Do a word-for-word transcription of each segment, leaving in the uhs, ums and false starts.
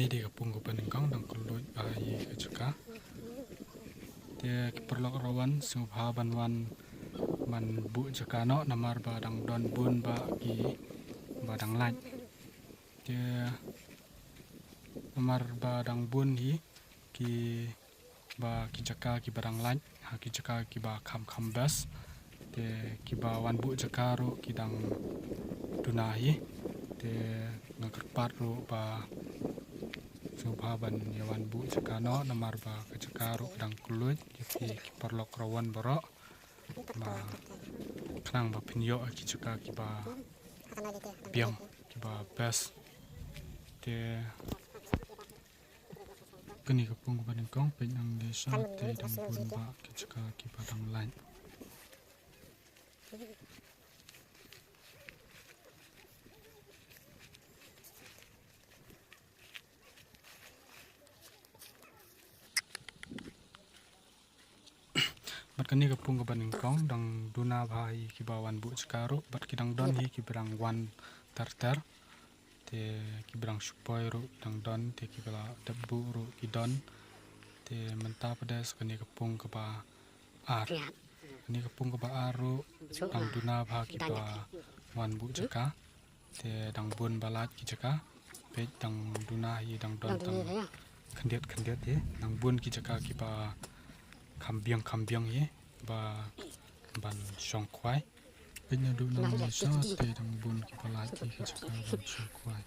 Dei ka pung kaba nyngkong dang kylluid bha ïa ka jaka. Te ki paralok rawan sngewbha ban wan ban buh jaka noh namar ba dang don bun bha kiba dang lait. Te namar ba dang bun hi kiba ki jaka kiba dang lait ha ki jaka kiba kham kham best. Te kiba wan buh jaka ruh ki dang duna hi. Te nga kyrpad ruh ba sngewbha ban ïa wan buh jaka noh namar ba ka jaka ruh ka dang kylluid. Ïa phi ki paralok rawan baroh ba khnang ba phin ïoh ki jaka kiba biang kiba best. Te kane ka pung kaba nyngkong peit nangne sha te dang bun bha ki jaka kiba dang lait. Bad kane ka pung kaba nyngkong dang duna bha ïa kiba wan buh jaka ruh bad ki dang don hi kiba dang wan ter ter. Te kiba dang shu poi ruh ki dang don, te kiba la dep buh ruh ki don. Te mynta pat de sa kane ka pung kaba ar. Kane ka pung kaba ar ruh dang duna bha kiba wan buh jaka. Te dang bun bha lait ki jaka. Peit dang duna hi dang don tang khyndiat khyndiat hi. Dang bun ki jaka kiba kham biang kham biang hi ba ban shong khwai. Peit naduh nangne sha te dang bun kiba lait hi ki jaka ban shong khwai.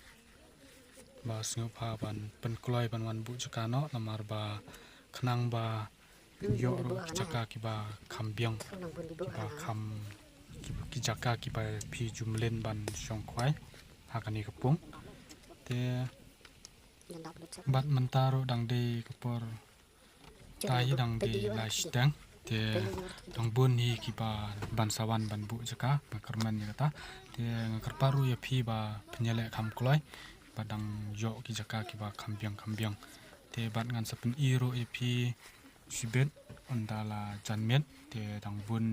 Ba sngewbha ban pynkloi ban wan buh jaka noh namar ba khnang ba ïoh ruh ki jaka kiba kham biang kiba kham ki jaka kiba phi ju mlien ban shong khwai ha kane ka pung. Te bad mynta ruh dang dei ka por, ta hi dang dei lai shiteng. Te dang bun hi kiba ban sa wan ban buh jaka, nga kyrmen ïa kata. Te nga kyrpad ruh ïa phi ba phin ïaleh kham kloi ba dang ïoh ki jaka kiba kham biang kham biang. Te bad ngan sa pyni ruh ïa phi shibit ynda la jan miet te dang bun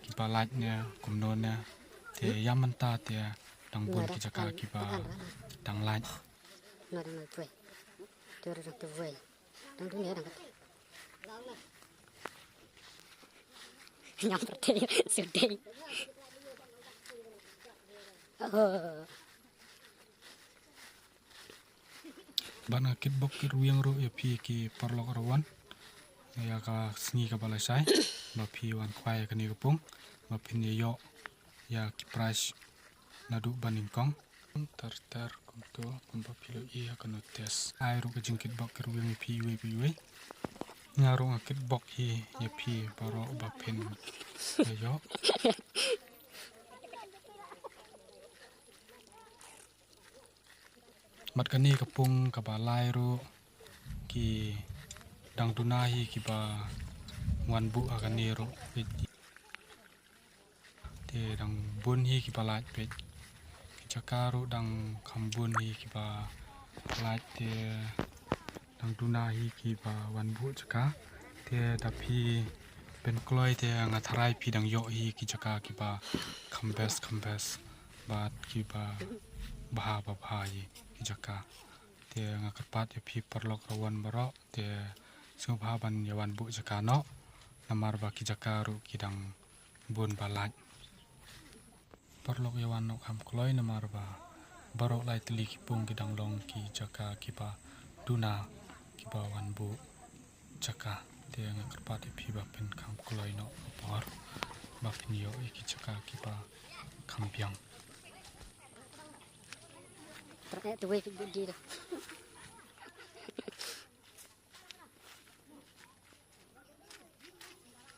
kiba lait ne kumno ne. Te ïa mynta te dang bun ki jaka kiba dang lait. Nyam pyrthei sudei. Oh. Bad nga kitbok kitrwiang ruh ïa phi ki paralok rawan ïa ka sngi kaba lashai ba phi wan khwai ïa kane ka pung ba phin ïa ïoh ïa ki prize naduh ba nyngkong. Ter ter kumto kumba phi la ïohi ha ka notice. Ai ruh ka jingkitbok kitrwiang ïa phi iwei pa iwei. Nga ruh nga kitbok hi ïa phi baroh ba phin ïa ïoh. Bad kane ka pung kaba lai ruh ki dang duna hi kiba wan buh ha kane ruh. Te dang bun hi kiba lait peit. Ki jaka ruh dang kham bun hi kiba lait te dang duna hi kiba wan buh jaka. Te da phi pynkloi te nga tharai phi dang ïoh hi ki jaka kiba kham best kham best bad kiba bha ba bha hi ki jaka. Te nga kyrpad ïa phi paralok rawan baroh te sngewbha ban ïa wan buh jaka noh namar ba ki jaka ruh ki dang bun ba lait. Paralok ïa wan noh kham kloi namar ba baroh lai tylli ki pung ki dang long ki jaka kiba duna kiba wan buh jaka. Te nga kyrpad ïa phi ba phin kham kloi noh ka por ba phin ïoh ïa ki jaka kiba kham biang. Trai tu wei ki budi dah.